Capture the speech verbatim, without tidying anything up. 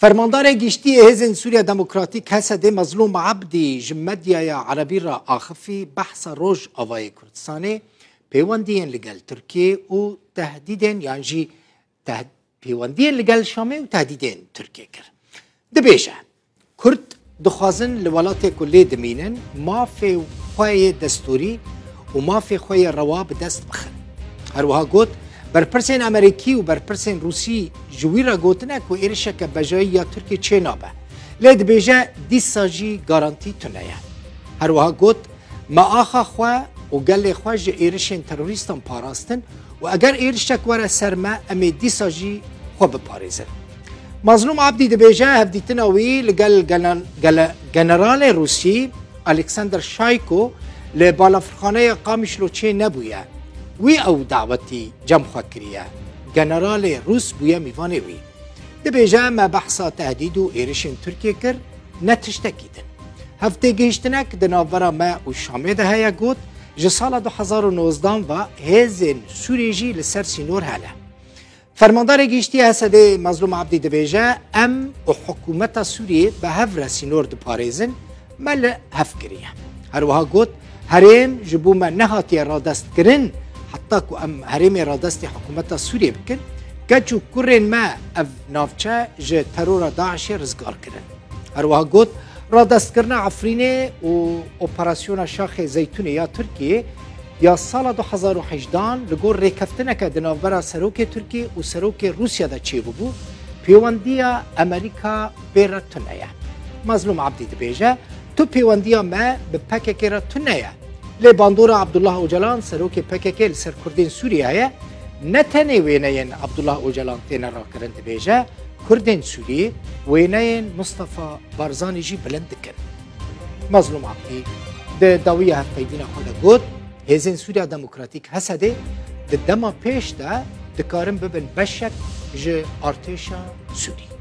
Fermandarê Giştî yê Hêzên Sûriya Demokratîk, H S D, Mezlûm Ebdî ji medyaya erebî re axifî behsa Rojavayê Kurdistanê, pêwendiyên li gel Tirkiyê û tehdîdên yan jî teh-, pêwendiyên li gel Şamê û tehdîdên Tirkiyê kir. Dibêje, Kurd dixwazin li welatê ku lê dimînin mafê xwe yê destûrî û mafê xwe yê rewa bi dest bixin. Her wiha got, berpirsên Amerîkî û berpirsên Rûsî ji wî re gotine ku êrişeke bejayî ya Tirkiyê çênabe. Lê dibêje, dîsa jî garantî tune ye. Her wiha got, Me axa xwe û gelê xwe ji êrişên terorîstan parastin û eger êrişek were ser me, em ê dîsa jî xwe biparêzin. Mazlûm Abdî dibêje, hevdîtina wî li gel gelen-, gele-, generalê Rûsî Alexander Şayko li balafirxaneya Qamişlo çê nebûye. Wî ew dawetî cem xwe kiriye. Generalê Rûs bûye mîvanê wî. Dibêje, me behsa tehdîd û êrişên Tirkiyê kir, ne tiştekî din. Hevtêgihiştinek di navbera me û Şamê de heye, got, ji sala du hezar û nozdan ve hêzên Sûriyê jî li ser sînor hene. Fermandarê Giştî ya H S D Mazlûm Abdî dibêje, em û hikûmeta Sûriyê bi hev re sînor diparêzin, me li hev kiriye. Her wiha got, herêm ji bo me nehatiye radestkirin, heta ku em herêmê radestê hikûmeta Sûriyê bikin, keç û kurên me ev navçe ji terora DAIŞê rizgar kirin. Her wiha got, radestkirina Efrînê û operasyona Şaxê Zeytûnê ya Tirkiyê ya sala du hezar û hejdan li gor rêkeftineke di navbera serokê Tirkiyê û serokê Rûsya de çêbûbû, pêwendiya Amerîka pê re tune ye. Mazlûm Abdî dibêje, Tu pêwendiya me bi P K K re tune ye. Lê bandora Abdullah Ocalan, serokê P K K li ser Kurdên Sûriyê heye, ne tenê wêneyên Abdullah Ocalan têne rakirin, dibêje, Kurdên Sûriyê wêneyên Mustafa Barzanî jî bilind dikin. Mazlûm Abdî di dawiya hevpeydîna xwe de got, Hêzên Sûriya Demokratîk, H S D, di dema pêş de dikarin bibin beşek ji artêşa Sûrî.